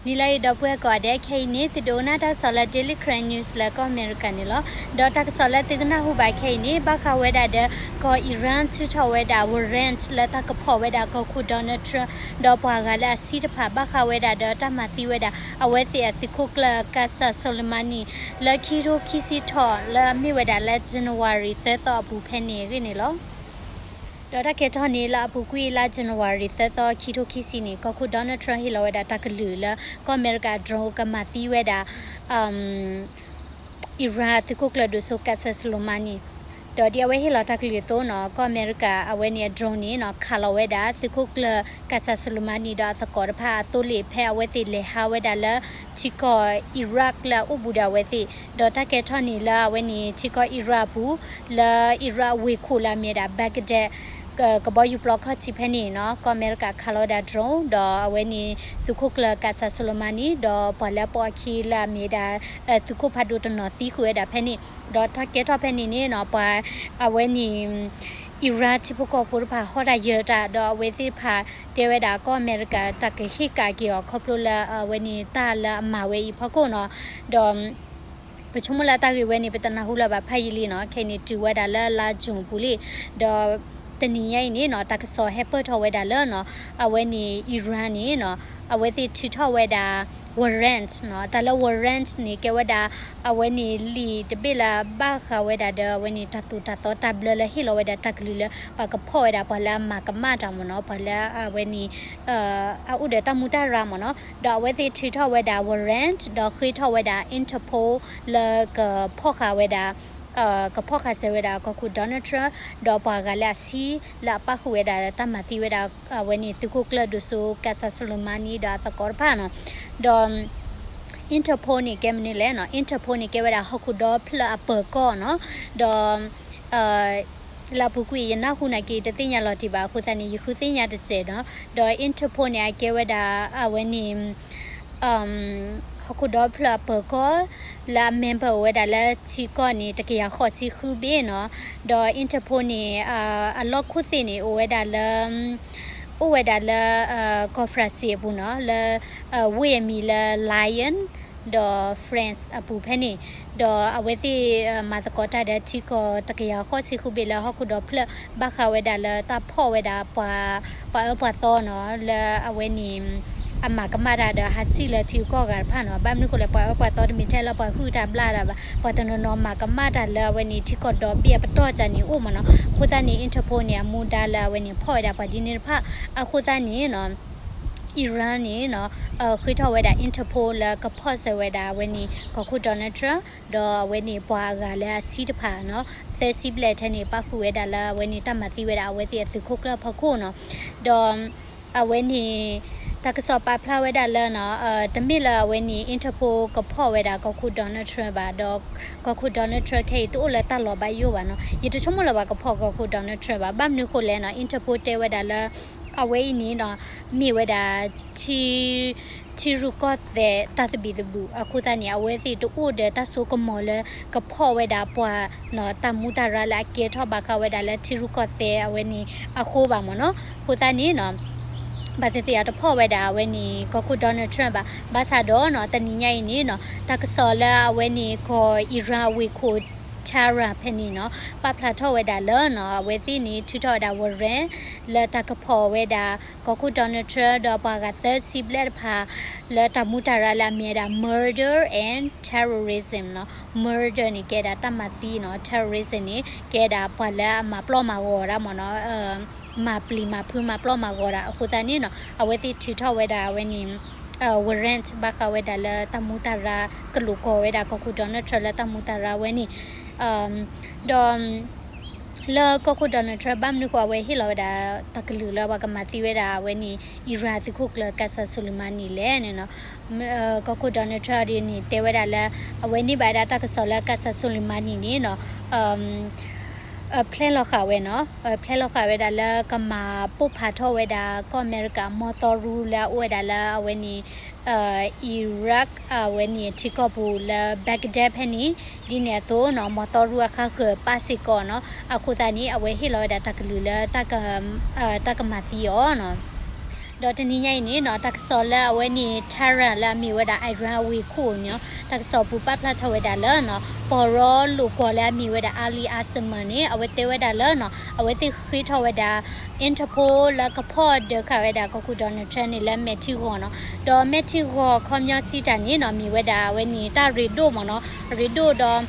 နံၤလၢအံၤ ဒီပုၢ်ဝဲၢ်ကိးဂၤဒဲး, ခဲအံၤန့ၣ် သုဒိကနၣ်တၢ်ကစီၣ်လၢ Daily Karen News လၢကီၢ်အမဲရကၤန့ၣ်လီၤ. ဒီးတၢ်ကစီၣ်လၢသုကနၢ်ဟူဘၣ်ခဲအံၤန့ၣ် ဘၣ်ဃးဝဲဒၣ်ဒီး ကီၢ် Iran ထုးထီၣ်ဝဲဒၣ် warrant လၢတၢ်ကဖီၣ်ဝဲဒၣ်ကီၢ်ခိၣ် Donald Trump ဒီးပှၤဂၤလၢအဆံတဖၣ် ဘၣ်ဃးဝဲဒၣ်ဒီးတၢ်မၤသံဝဲဒၣ် အဝဲသ့ၣ်အသုးခိၣ်ကျၢၢ် Qasem Soleimani လၢခံထိခံဆံထီၣ် လၢအမ့ၢ်ဝဲဒၣ်လၢ January သၢသီအပူၤဖဲန့ၣ်အဂ့ၢ်န့ၣ်လီၤ. ဒီးတၢ်ကဲထီၣ်န့ၣ်လၢအပူၤကွံာ်လါ January သၢသီ ခံထိခံဆံန့ၣ် ကီၢ်ခိၣ် Donald Trump ဟ့ၣ်လီၤဝဲဒၣ်တၢ်ကလုၢ်လၢ ကီၢ်အမဲရကၤ drone ကမၤသံဝဲဒၣ် Iran အသုးခိၣ်ကျၢၢ်ဒိၣ်စိ Qasem Soleimani ဒီးဒ်အဝဲဟ့ၣ်လီၤတၢ်ကလုၢ်အသိးနီၤ ကီၢ်အမဲရကၤ အဝဲန့ၣ်အ drone န့ၣ်နီၤ ခးလီၤဝဲဒၣ် သုးခိၣ်ကျၢၢ် Qasem Soleimani ဒီးအသကိးတဖၣ်အသိလ့ၣ် ဖဲအဝဲသ့ၣ်လဲၤဟးဝဲဒၣ်လၢ ထံကီၢ် Iraq လၢအအိၣ်ဘူးဒီးအဝဲသ့ၣ် ဒီးတၢ်ကဲထီၣ်န့ၣ်လၢအဝဲန့ၣ် ထံကီၢ် Iraq အပူၤ လၢ Iraq ဝ့ၢ်ခိၣ်လၢအမ့ၢ်ဒၣ် Baghdad ကဘီယူၤပျီခီၣ်ထံးဖဲန့ၣ်နီၤ ကီၢ်အမဲရကၤခးလီၤဝဲဒၣ် drone ဒီးအဝဲန့ၣ် သုးခိၣ်ကျၢၢ် Qasem Soleimani ဒီးပှၤလၢအပိာ်အခံလၢအမ့ၢ်ဒၣ် သုးခိၣ်ဖးဒိၣ်တနီၤသံဃုာ်ဝဲဒၣ်ဖဲန့ၣ် ဒီးတၢ်ကဲထီၣ်ဖဲန့ၣ်န့ၣ်နီၤ ပှၤ အဝဲန့ၣ် Iran ထံဖိကီၢ်ဖိတဖၣ်ဟီၣ်တၢ်ယၢၤတၢ် ဒီးအဝဲသ့ၣ်တဖၣ်တဲဝဲဒၣ်ကီၢ်အမဲရကၤတၢ်ကဟ့ၣ်ကၣ်က့ၤအီၤ ခီဖျိလၢအဝဲန့ၣ်တၢ်လၢအမၤဝဲအံၤဖီခိၣ်နီၤ ဒီး ပဆိကမိၣ်လၢတၢ်ဂ့ၢ်ဝဲန့ၣ် ပတနၢ်ဟူလၢၤဘၣ်ဖးယံာ်လံနီၤ ခဲအံၤန့ၣ်တုၤဝဲဒၣ်လၢလါ June ပူၤလံ ဒီးတနံၤညါအံၤန့ၣ်နီၤ တၢ်ကစီၣ်ဟဲပၢၢ်ထီၣ်ဝဲဒၣ်လၢနီၤ အဝဲန့ၣ် Iran န့ၣ်နီၤ အဝဲသ့ၣ်ထုးထီၣ်ဝဲဒၣ် warrant နီၤ တၢ်လၢ warrant န့ၣ် ကဲဝဲဒၣ် အဝဲန့ၣ်လံာ်တဘ့ၣ်လၢဘၣ်ဃးဝဲဒၣ်ဒီး အဝဲန့ၣ်တၢ်သိၣ်တၢ်သီတၢ်ဘျၢလၢဟ့ၣ်လီၤဝဲဒၣ်တၢ်ကလုၢ်လၢ ပှၤကဖီၣ်ဝဲဒၣ်ပှၤလၢအမၤကမၣ်တၢ်မ့ၢ်နီၤ ပှၤလၢအဝဲန့ၣ် အအိၣ်ဒီးတၢ်မူတၢ်ရၢ်မ့ၢ်နီၤ ဒီးအဝဲသ့ၣ်ထုးထီၣ်ဝဲဒၣ် warrant ဒီးဃ့ထီၣ်ဝဲဒၣ် Interpol လၢကဖီၣ်ဃာ်ဝဲဒၣ် ကဖီၣ်ဃာ်စၢၤဝဲဒၣ်ကီၢ်ခိၣ် Donald Trump ဒီးပှၤဂၤလၢအဆံ လၢအပၣ်ဃုာ်ဝဲဒၣ်တၢ်မၤသံဝဲဒၣ် အဝဲန့ၣ်သုးခိၣ်ကျၢၢ်ဒိၣ်စိ Qasem Soleimani ဒီးအသကိးတဖၣ်နီၤ ဒီး Interpol န့ၣ် ကဲမနုၤလဲၣ်နီၤ Interpol န့ၣ် ကဲဝဲဒၣ်ဟီၣ်ခိၣ်ဒီဖျၢၣ်အပၢၤကီၢ်နီၤ ဒီး လၢအပူၤကွံာ် ယနၢ်ဟူနာ်က့ တသ့ၣ်ညါလီၤတံၢ်ဘၣ်အဃိသတးန့ၣ် ယဃုသ့ၣ်ညါတစဲးနီၤ ဒီး Interpol န့ၣ် အကဲဝဲဒၣ် အဝဲန့ၣ် ဟီၣ်ခိၣ်ဒီဖျၢၣ်အပၢၤကီၢ် လၢအ member အိၣ်ဝဲဒၣ်လၢထံကီၢ်န့ၣ် တကယၤဃိးဆံဃုဘ့ၣ်နီၤ ဒီး Interpol န့ၣ် အလီၢ်ခိၣ်သ့ၣ်န့ၣ် အိၣ်ဝဲဒၣ်လၢ အိၣ်ဝဲဒၣ်လၢ ကီၢ် France အပူၤနီၤ လၢ ဝ့ၢ်အမံၤလၢ Lyon ဒီး France အပူၤဖဲန့ၣ် ဒီးအဝဲသ့ၣ် မၤသကိးတၢ်ဒီးထံကီၢ်တကယၤဃိးဆံဃုဘ့ၣ်လၢဟီၣ်ခိၣ်ဒီဖျၢၣ် ဘၣ်ဃးဝဲဒၣ်လၢတၢ်ဖီၣ်ဝဲဒၣ်ပှၤ ပှၤအၢပှၤသီနီၤ လၢအဝဲန့ၣ် အမၤကမၣ်တၢ်ဒီးဟးစံၣ်လၢထံဂုၤကီၢ်ဂၤတဖၣ်နီၤ ဘၣ်မနုၤဃိလဲၣ် ပှၤအၢပှၤသီတမ့ၢ်ထဲလၢပှၤဟုၣ်တၢ်ဘျၣ်တၢ်ဘၣ် ပှၤတနီၤနီၤမၤကမၣ်တၢ်လၢအဝဲန့ၣ် ထံကီၢ်ဒီဘ့ၣ်အပတီၢ်ကၢ်န့ၣ်အိၣ်မ့ၢ်နီၤ အဃိသတးန့ၣ် Interpol န့ၣ် အမူဒါလၢအဝဲန့ၣ် ဖီၣ်ဝဲဒၣ်ပှၤဒ်န့ၣ်တဖၣ် အဃိသတးန့ၣ်နီၤ Iran န့ၣ်နီၤ ဃ့ထီၣ်ဝဲဒၣ် Interpol လၢကဖီၣ်စၢၤဝဲဒၣ်အဝဲန့ၣ် ကီၢ်ခိၣ် Donald Trump ဒီးအဝဲန့ၣ်ပှၤအဂၤလၢအဆံတဖၣ်နီၤ သၢဆံဘျဲၣ်ထဲန့ၣ် ပၣ်ဃုာ်ဝဲဒၣ်လၢအဝဲန့ၣ် တၢ်မၤသံဝဲဒၣ်အဝဲသ့ၣ်အသုးခိၣ်ကျၢၢ်ဖီခိၣ်နီၤ ဒီး အဝဲန့ၣ် တၢ်ကစီၣ်ပာ်ဖျါဝဲဒၣ်လၢနီၤ တမ့ၢ်လၢအဝဲန့ၣ် Interpol ကဖီၣ်ဝဲဒၣ်ကီၢ်ခိၣ် Donald Trump ဘၣ် ဒီးကီၢ်ခိၣ် Donald Trump ခဲအံၤတအိၣ်လၢတၢ်လီၤဘၣ်ယိၣ်ဘၣ်နီၤ ယတဆိကမိၣ်လၢၤဘၣ်ကဖီၣ်ကီၢ်ခိၣ် Donald Trump ဘၣ် ဘၣ်မနုၤဃိလဲၣ်နီၤ Interpol တဲဝဲဒၣ်လၢ အဝဲအံၤန့ၣ်နီၤ မ့ၢ်ဝဲဒၣ် ထံ ထံရူၢ်ကီၢ်သဲးတၢ်သဘံၣ်သဘုၣ်အဃိသတးန့ၣ် အဝဲသ့ၣ်တအိၣ်ဒီးတၢ်စိကမီၤလၢကဖီၣ်ဝဲဒၣ်ပှၤနီၤ တၢ်မူတၢ်ရၢလၢအကဲထီၣ်ဘၣ်ဃးဝဲဒၣ်လၢထံရူၢ်ကီၢ်သဲးအဝဲန့ၣ်အဃိဘၣ်မ့ၢ်နီၤ အဃိသတးန့ၣ်နီၤ ဘၣ်သ့ၣ်သ့ၣ်အတဖီၣ်ဝဲဒၣ်အဝဲန့ၣ် ကီၢ်ခိၣ် Donald Trump ဘၣ် ဘၣ်ဆၣ်ဒီးနီၤ တနံၤညါအံၤန့ၣ်နီၤ တၢ်ကစီၣ်လၢအဝဲန့ၣ် ကီၢ် Iran အဝ့ၢ်ခိၣ် Tehran ဖဲန့ၣ်နီၤ ပာ်ဖျါထီၣ်ဝဲဒၣ်လၢနီၤ အဝဲသ့ၣ်န့ၣ် ထုးထီၣ်ဝဲဒၣ် warrant လၢတၢ်ကဖီၣ်ဝဲဒၣ် ကီၢ်ခိၣ် Donald Trump ဒီးပှၤဂၤသၢဆံဘျဲၣ်တဖၣ် လၢတၢ်မူတၢ်ရၢလၢအမ့ၢ်ဝဲဒၣ် murder and terrorism နီၤ murder န့ၣ် ကဲဒၣ်တၢ်မၤသံနီၤ terrorism န့ၣ် ကဲဒၣ်ပှၤလၢအမၤပျီမၤဂီၤဒၣ်မ့ၢ်နီၤ မၤပျံၤမၤဖုးမၤပျီမၤဂီၤဒၣ်အဃိသတးန့ၣ်နီၤ အဝဲသ့ၣ်ထုးထီၣ်ဝဲဒၣ်အဝဲန့ၣ် warrant ဘၣ်ဃးဝဲဒၣ်လၢတၢ်မူတၢ်ရၢ ကလိာ်ကွီၢ်ဝဲဒၣ်ကီၢ်ခိၣ် Donald Trump လၢတၢ်မူတၢ်ရၢဝဲန့ၣ် ဒီး လၢကီၢ်ခိၣ် Donald Trump ဘၣ်မနုၤဃိအဝဲဟ့ၣ်လီၤဝဲဒၣ်တၢ်ကလုၢ်လၢပှၤကမၤသံဝဲဒၣ်အဝဲန့ၣ် Iran သုးခိၣ်ကျၢၢ် Qasem Soleimani လဲၣ်န့ၣ်နီၤ ကီၢ်ခိၣ် Donald Trump ဒ်န့ၣ် တဲဝဲဒၣ်လၢ အဝဲန့ၢ်ဘၣ်ဝဲဒၣ်တၢ်ကစီၣ်လၢ Qasem Soleimani န့ၣ်နီၤ ဖျဲလီၤဃာ်ဝဲနီၤ ဖျဲလီၤဃာ်ဝဲဒၣ်လၢကမၤပိၢ်ဖးထီၣ်ဝဲဒၣ်ကီၢ်အမဲရကၤ မီသီရူလၢအအိၣ်ဝဲဒၣ်လၢအဝဲန့ၣ် Iraq အဝဲန့ၣ်ထံကီၢ်ပူၤလၢ Baghdad ဖဲန့ၣ် ဒ်န့ၣ်အသိးနီၤ မီသီရူအဃါဃၢၤပၣ်စ့ၢ်ကီးနီၤ အဃိသတးန့ၣ် အဝဲဟ့ၣ်လီၤဝဲဒၣ်တၢ်ကလုၢ်လၢ တၢ်ကမၤသံအီၤနီၤ ဒီးတနံၤညါအံၤန့ၣ်နီၤ တၢ်ကစီၣ်လၢအဝဲန့ၣ် Tehran လၢအမ့ၢ်ဝဲဒၣ် Iran ဝ့ၢ်ခိၣ်န့ၣ် တၢ်ကစီၣ်ပူၤပာ်ဖျါထီၣ်ဝဲဒၣ်လၢနီၤ ပှၤရီလိာ်ကွီၢ်လၢအမ့ၢ်ဝဲဒၣ် Ali Asaman န့ၣ် အဝဲတဲဝဲဒၣ်လၢနီၤ အဝဲသ့ၣ်ဃ့ထီၣ်ဝဲဒၣ် Interpol လၢကဖီၣ်ဒၢးဃာ်ဝဲဒၣ်ကီၢ်ခိၣ် Donald Trump န့ၣ် လၢမဲာ်ထံဂီၤနီၤ. ဒီးမဲာ်ထံဂီၤခီပညီစံးတၢ်န့ၣ်နီၤ မ့ၢ်ဝဲဒၣ်အဝဲန့ၣ် တၢ်ရ့ဒိၣ်မ့ၢ်နီၤ ရ့ဒိၣ်ဒီး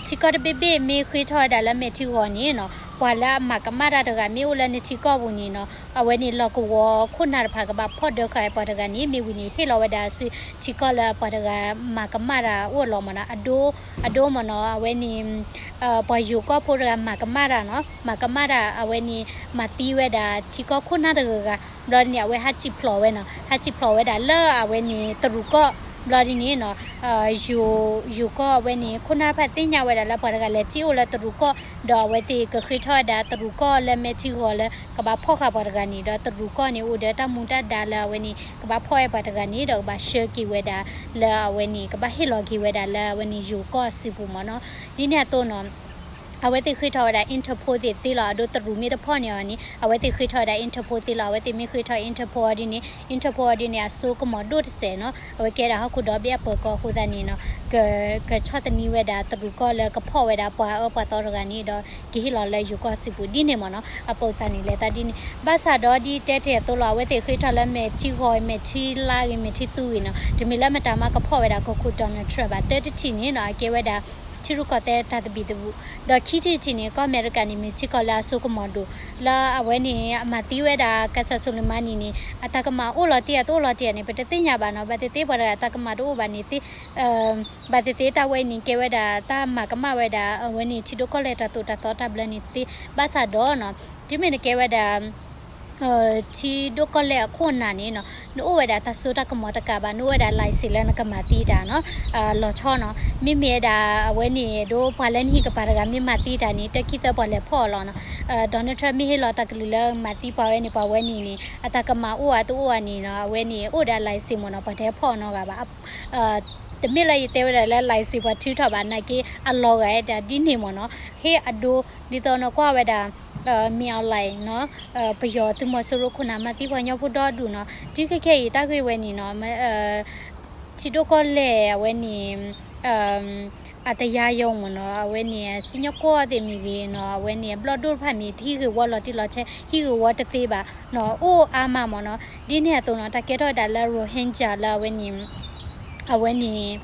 ထံကီၢ်တဘ့ၣ်ဘ့ၣ်မ့ၢ်ဃ့ထီၣ်ဝဲဒၣ်လၢမဲာ်ထံဂီၤန့ၣ်နီၤ ပှၤလၢအမၤကမၣ်တၢ်တဂၤမ့ၢ်အိၣ်လၢနထံကီၢ်ပူၤန့ၣ်နီၤ အဝဲန့ၣ်လီၢ်ကဝီၤခိၣ်နၢ်တဖၣ်ကဘၣ်ဖီၣ်ဒၢးဃာ်ပှၤတဂၤန့ၣ် မ့ၢ်ဝံၤန့ၣ် ဟ့ၣ်လီၤဝဲဒၣ်ဆူထံကီၢ်လၢပှၤတဂၤမၤကမၣ်တၢ်အိၣ်လီၤမ့ၢ်နီၤ. အဒိ အဒိမ့ၢ်နီၤ အဝဲန့ၣ် ပှၤယိၤကီၢ်ဖိတဂၤမၤကမၣ်တၢ်နီၤ မၤကမၣ်တၢ် အဝဲန့ၣ် မၤသံဝဲဒၣ်ထံကီၢ်ခိၣ်နၢ်တဂၤဂၤ ဘျီဒ်န့ၣ် အဝဲဟးစံၣ်ဖျိးဝဲနီၤ ဟးစံၣ်ဖျိးဝဲဒၣ်လၢအဝဲန့ၣ်တရူးကီၢ် ဘျီဒ်န့ၣ်နီၤ ယိၤ ယိၤကီၢ်အဝဲန့ၣ် ခိၣ်နၢ်တဖၣ်သ့ၣ်ညါဝဲဒၣ်လၢပှၤတဂၤလဲၤစံၣ်အိၣ်လၢတရူးကီၢ် ဒီးအဝဲသ့ၣ်ကဃ့ထီၣ်ဝဲဒၣ်တရူးကီၢ်လၢမဲာ်ထံဂီၤလၢကဘၣ်ဖီၣ်ဃာ်ပှၤတဂၤန့ၣ် ဒီးတရူးကီၢ်န့ၣ် အိၣ်ဒီးတၢ်မူတၢ်ဒါလၢအဝဲန့ၣ် ကဘၣ်ဖီၣ်ဝဲပှၤတဂၤန့ၣ် ဒီးကဘၣ်ဆှၢက့ၤဝဲဒၣ်လၢအဝဲန့ၣ် ကဘၣ်ဟ့ၣ်လီၤက့ၤဝဲဒၣ်လၢအဝဲန့ၣ်ယိၤကီၢ်စုပူၤမ့ၢ်နီၤ. ဒ်န့ၣ်အသိးနီၤ အဝဲသ့ၣ်ဃ့ထီၣ်ဝဲဒၣ် Interpol သ့ၣ်သ့လီၤ အဒိတရူးမ့ၢ်တဖီၣ်န့ၣ်အီၤန့ၣ် အဝဲသ့ၣ်ဃ့ထီၣ်ဝဲဒၣ် Interpol သ့လီၤ အဝဲသ့ၣ်မ့ၢ်ဃ့ထီၣ် Interpol အီၤဒ်န့ၣ် Interpol အီၤဒ်န့ၣ် အစိကမီၤဒိၣ်တစဲးနီၤ အဝဲကဲဒၣ်ဟီၣ်ခိၣ်ဒီဘ့ၣ်အပၢၤကီၢ်အဃိသတးန့ၣ်နီၤ က ကဆီၣ်သနံးဝဲဒၣ်တရူးကီၢ်လၢကဖီၣ်ဝဲဒၣ်ပှၤအၢပှၤသီတဂၤန့ၣ်ဒီး ကဟ့ၣ်လီၤလၢယိၤကီၢ်စုပူၤဒ်န့ၣ်မ့ၢ်နီၤ အပိစါန့ၣ်လဲၤသးဒ်န့ၣ် ဘၣ်ဆၣ်ဒီးဒ်တဲတ့ၢ်အသိးလီၤ အဝဲသ့ၣ်ဃ့ထီၣ်လၢမဲာ်ထံဂီၤ မဲာ်ထံလါဂ့ၤ မဲာ်ထံသူဂ့ၤနီၤ တမ့ၢ်လၢမတၤမးကဖီၣ်ဝဲဒၣ်ကီၢ်ခိၣ် Donald Trump ဘၣ် တၢတထံၣ်န့ၣ်နီၤ အကဲဝဲဒၣ် ထံရူၢ်ကီၢ်သဲးတၢ်သဘံၣ်သဘုၣ် ဒီးခံထံၣ်တထံၣ်န့ၣ် ကီၢ်အမဲရကၤန့ၣ် မ့ၢ်ထံကီၢ်လၢအစိကမီၤဒိၣ် လၢအဝဲန့ၣ် အမၤသံဝဲဒၣ် Qasem Soleimani န့ၣ် အတၢ်ကမၣ်အိၣ်လီၤတံၢ်အတအိၣ်လီၤတံၢ်န့ၣ် ပတသ့ၣ်ညါဘၣ်နီၤ ဘၣ်သ့ၣ်သ့ၣ်ပှၤတဂၤအတၢ်ကမၣ်တအိၣ်ဘၣ်န့ၣ်သ့ ဘၣ်သ့ၣ်သ့ၣ်တၢ်ဝဲအံၤန့ၣ် ကဲဝဲဒၣ်တၢ်မၤကမၣ်ဝဲဒၣ် အဝဲန့ၣ် ထံဒိၣ်ကီၢ်လဲၢ်တၢ်သိၣ်တၢ်သီတၢ်ဘျၢန့ၣ်သ့ ဘၣ်ဆၣ်ဒီးနီၤ တုၤမ့ၢ်နကဲဝဲဒၣ် ထံဒိၣ်ကီၢ်လဲၢ်အခိၣ်နၢ်န့ၣ်နီၤ နအိၣ်ဝဲဒၣ်တၢ်စိတၢ်ကမီၤတကးဘၣ် နအိၣ်ဝဲဒၣ် license လၢနကမၤသံတၢ်နီၤ လီၤဆီနီၤ မ့မ့ၢ်ဝဲဒၣ်အဝဲန့ၣ် ဒ်ပှၤလၢနဟံၣ်ကပၤတဂၤမ့ၢ်မၤသံတၢ်န့ၣ် တၢ်ခံသၢပှၤလဲၤဖီၣ်အီၤလီၤနီၤ Donald Trump မ့ၢ်ဟ့ၣ်လီၤတၢ်ကလုၢ်လၢမၤသံပှၤဝဲန့ၣ် ပှၤဝဲန့ၣ်န့ၣ် အတၢ်ကမၣ်အိၣ်အတအိၣ်အန့ၣ်နီၤ အဝဲန့ၣ်အိၣ်ဒီး license မ့ၢ်နီၤ ပှၤတဟဲဖီၣ်အီၤနီတဂၤဘၣ် တမ့ၢ်လၢယတဲဝဲဒၣ်လၢ license ပှၤထုးထီၣ်ဘၣ် နာ်က့အလီၤဂာ်ဒၣ်ဒ်န့ၣ်မ့ၢ်နီၤ ဟ့ၣ်အဒိ ဒ်သိးနကွၢ်ဝဲဒၣ် မ့ၢ်အီၤလဲၣ်နီၤ ပယီၤသုးမီၤစိရိၤခိၣ်နၢ် မၤသံပှၤကညီဖိဒီဒူၣ်နီၤ တုၤခဲခဲအံၤတၢ်ဂ့ၢ်ဝဲန့ၣ်နီၤ ထံဒိၣ်ကီၢ်လဲၢ်အဝဲန့ၣ် အတယါယီမ့ၢ်နီၤ အဝဲန့ၣ် စံၣ်ညီၣ်ကွီၢ်သ့ၣ်မ့ၢ်ဂ့ၤနီၤ အဝဲန့ၣ် အဘျီၣ်ဒိၣ်တဖၣ်မ့ၢ် ဟံၣ်ဂ့ၢ်ဝီလီၤတံၢ်လီၤဆဲး ဟံၣ်ဂ့ၢ်ဝီတသ့ဘၣ်နီၤ အိၣ်အါမးမ့ၢ်နီၤ ဒ်န့ၣ်အသိးနီၤ တၢ်ကဲထီၣ်ဝဲဒၣ်လၢ Rohingya လၢအဝဲန့ၣ် အဝဲန့ၣ်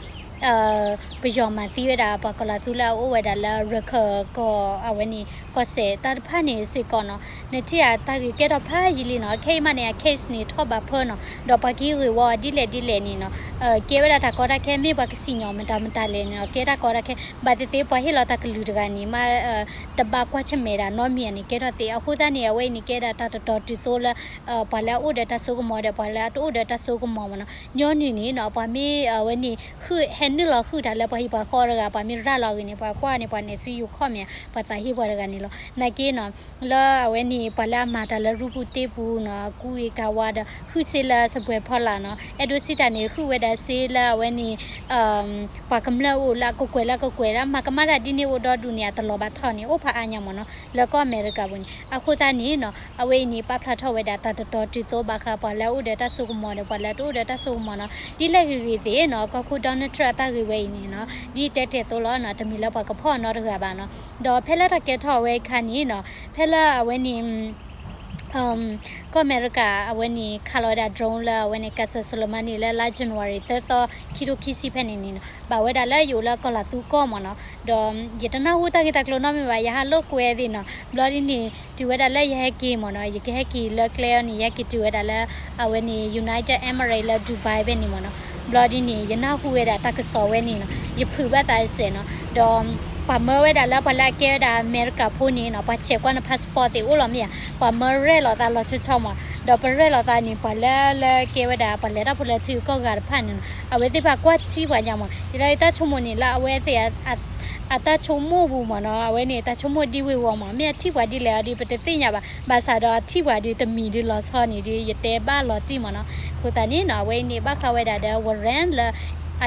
ပယီၤမၤသံဝဲဒၣ်ပှၤကီၤလၤသူလၢအအိၣ်ဝဲဒၣ်လၢ ရခၢၣ်ကီၢ် အဝဲန့ၣ် ကီၢ်စဲၣ်တၢ်တဖၣ်န့ၣ်စ့ၢ်ကီးနီၤ နထံၣ်ဧါတၢ်ဂ့ၢ်ကဲထီၣ်ဖးယံာ်လံနီၤ ခဲအံၤမးန့ၣ် အ case န့ၣ်ထီၣ်ဘၣ်ဖၢနီၤ ဒီးပှၤကဟံးဂ့ၢ်ဝီဒ်လဲၣ်ဒ်လဲၣ်န့ၣ်နီၤ ကဲဝဲဒၣ်တၢ်ကီတၢ်ခဲ မ့ၢ်ပှၤကစံၣ်ညီၣ်မတၤမတၤလဲၣ်န့ၣ်နီၤ ကဲတၢ်ကီတၢ်ခဲ ဘၣ်သ့ၣ်သ့ၣ်ပှၤဟ့ၣ်လီၤတၢ်ကလုၢ်တဂၤန့ၣ် မ့ၢ် တဘၣ်ကွၢ်ဆၢၣ်မဲာ်ဒၣ်နီတမံၤန့ၣ် ကဲထီၣ်သ့ အဃိသတးန့ၣ် အဝဲအံၤန့ၣ် ကဲဒၣ်တၢ်တတီၤတုၤသိလၢ ပှၤလၢအအိၣ်ဒီးတၢ်စိကမီၤဒီး ပှၤလၢအတအိၣ်ဒီးတၢ်စိကမီၤမ့ၢ်နီၤ ညီနုၢ်န့ၣ်နီၤ ပှၤမ့ၢ်အဝဲန့ၣ် ဃုဟဲနုာ်လီၤဃုာ်တၢ်လၢပှၤဟံၣ်ပှၤဃီတဂၤ ပှၤမ့ၢ်ရၤလီၤအဂ့ၢ်န့ၣ် ပှၤကွၢ်န့ၣ် ပှၤနဲၣ်စုယိၤခီၣ်မ့ၢ် ပှၤသးဟ့ပှၤတဂၤန့ၣ်လီၤ နာ်က့နီၤ လၢအဝဲန့ၣ် ပှၤလၢအမၤတၢ်လၢရူပူၤတ့ပူၤနီၤ ကူဝ့ၤကၤဝါဒီး ဃုစ့လၢစပွဲၤဖီလာ်နီၤ အဲၣ်ဒိးစံးတၢ်န့ၣ် ဃုဝဲဒၣ်စ့လၢအဝဲန့ၣ် ပှၤကမျၢၢ်အိၣ်လၢအကကွဲၢ်လၢအကကွဲၢ်လၢ မၤကမၣ်တၢ်ဒ်န့ၣ်အိၣ်ဒီဒူၣ်န့ၣ် အတလီၤဘၣ်ထီၣ်န့ၣ် အိၣ်ဖးအါညါမ့ၢ်နီၤ လၢကီၢ်အမဲရကၤပူၤန့ၣ် အဃိသတးန့ၣ်နီၤ အဝဲအံၤန့ၣ် ပာ်ဖျါထီၣ်ဝဲဒၣ်တၢ်တတီၤတုၤသိဘၣ်ဃးပှၤလၢအအိၣ်ဒီးတၢ်စိကမီၤဒီး ပှၤလၢအတအိၣ်ဒီးတၢ်စိကမီၤနီၤ ဒ်လဲၣ်ဂ့ၤဂ့ၤသ့ၣ်နီၤ ကီၢ်ခိၣ် Donald Trump အတၢ်ဂ့ၢ်ဝဲအံၤန့ၣ်နီၤ ဒ်တဲတဲာ်သိးလီၤနီၤ တမ့ၢ်လၢပှၤကဖီၣ်အီၤနီတဂၤဘၣ်နီၤ ဒီးဖဲလၢတၢ်ကဲထီၣ်ဝဲအခါန့ၣ်နီၤ ဖဲလၢအဝဲန့ၣ် ကီၢ်အမဲရကၤအဝဲန့ၣ် ခးလီၤဝဲဒၣ် drone လၢအဝဲန့ၣ် Qasem Soleimani လၢလါ January သၢသီ ခံထိခံဆံဖဲန့ၣ်န့ၣ်နီၤ ဘၣ်ဝဲဒၣ်လၢယအိၣ်လၢကီၢ်လၤသူကီၢ်မ့ၢ်နီၤ ဒီးယတနၢ်ဟူတၢ်ဂ့ၢ်တၢ်ကျိၤနီတမံၤဘၣ် ယဟးလိာ်ကွဲသ့ၣ်နီၤ ဘျီဒ်န့ၣ် တုၤဝဲဒၣ်လၢယဟဲက့ၤမ့ၢ်နီၤ ယကဟဲက့ၤလၢကျဲအီၤန့ၣ် ယဟဲက့ၤတုၤဝဲဒၣ်လၢ အဝဲန့ၣ် United Emirates လၢ Dubai ဖဲန့ၣ်မ့ၢ်နီၤ ဘျီဒ်န့ၣ် ယနၢ်ဟူဝဲဒၣ်တၢ်ကစီၣ်ဝဲန့ၣ်နီၤ ယဖုးဘၣ်သးတစဲးနီၤ ဒီး ပှၤမၢဝဲဒၣ်လၢပှၤလၢအကဲဝဲဒၣ်အမဲရကၤဖိန့ၣ်နီၤ ပှၤဆဲးကွၢ်န passport သ့ၣ်အိၣ်လီၤမ့ၢ်ဧါ ပှၤမၢရဲၣ်လီၤသးလီၤဆီဆီမ့ၢ် ဒီးပရဲၣ်လီၤသးန့ၣ် ပှၤလၢလၢကဲဝဲဒၣ်ပှၤလဲၤတၢ်ဖိလဲၤထံကီၢ်ဂၤတဖၣ်န့ၣ်နီၤ အဝဲသ့ၣ်တဖၣ်ကွၢ်ထံပှၤညါမ့ၢ် ယလၢယတၢ်ဆိကမိၣ်န့ၣ် လၢအဝဲသ့ၣ် အတၢ်ဆိကမိၣ်ပူၤမ့ၢ်နီၤ အဝဲန့ၣ်တၢ်ဆိကမိၣ်ဒ်ဝ့ၤဝီၤမ့ၢ် မ့ၢ်အထံၣ်ပှၤဒ်လဲၣ်အီၤဒီး ပတသ့ၣ်ညါဘၣ် ဘၣ်ဆၣ်ဒီးအထံၣ်ပှၤဒီးတမံၤဒုးလီၤဆီန့ၣ်ဒီး ယတဲဘၣ်လီၤတံၢ်မ့ၢ်နီၤ အဃိသတးန့ၣ်နီၤ အဝဲအံၤန့ၣ် ဘၣ်ဃးဝဲဒၣ်ဒီး warrant လၢ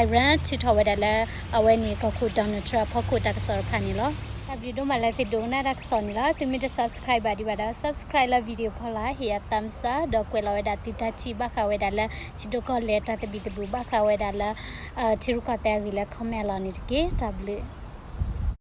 Iran ထုးထီၣ်ဝဲဒၣ်လၢ အဝဲန့ၣ် ကီၢ်ခိၣ် Donald Trump အဖီခိၣ်တၢ်ကစီၣ်တဖၣ်န့ၣ်လီၤ. တၢ်ဘျုးဒိၣ်မးလၢသုဒိကနၣ်တၢ်ကစီၣ်န့ၣ်လီၤ. သုမ့ၢ်တ subscribe ဘၣ်ဒံးဘၣ်ဒီး subscribe လၢ video ဖီလာ် ဟ့ၣ်ယၤ thumbs up ဒီးကွဲးလီၤဝဲဒၣ်သုတၢ်ထံၣ်ဘၣ်ဃးဝဲဒၣ်လၢ ထံဒိၣ်ကီၢ်လဲၢ်တၢ်သဘံၣ်သဘုၣ် ဘၣ်ဃးဝဲဒၣ်လၢ ထံရူၢ်ကီၢ်သဲးအဂ့ၢ်လၢ comment လီၤန့ၣ်တက့ၢ်. တၢ်ဘျုး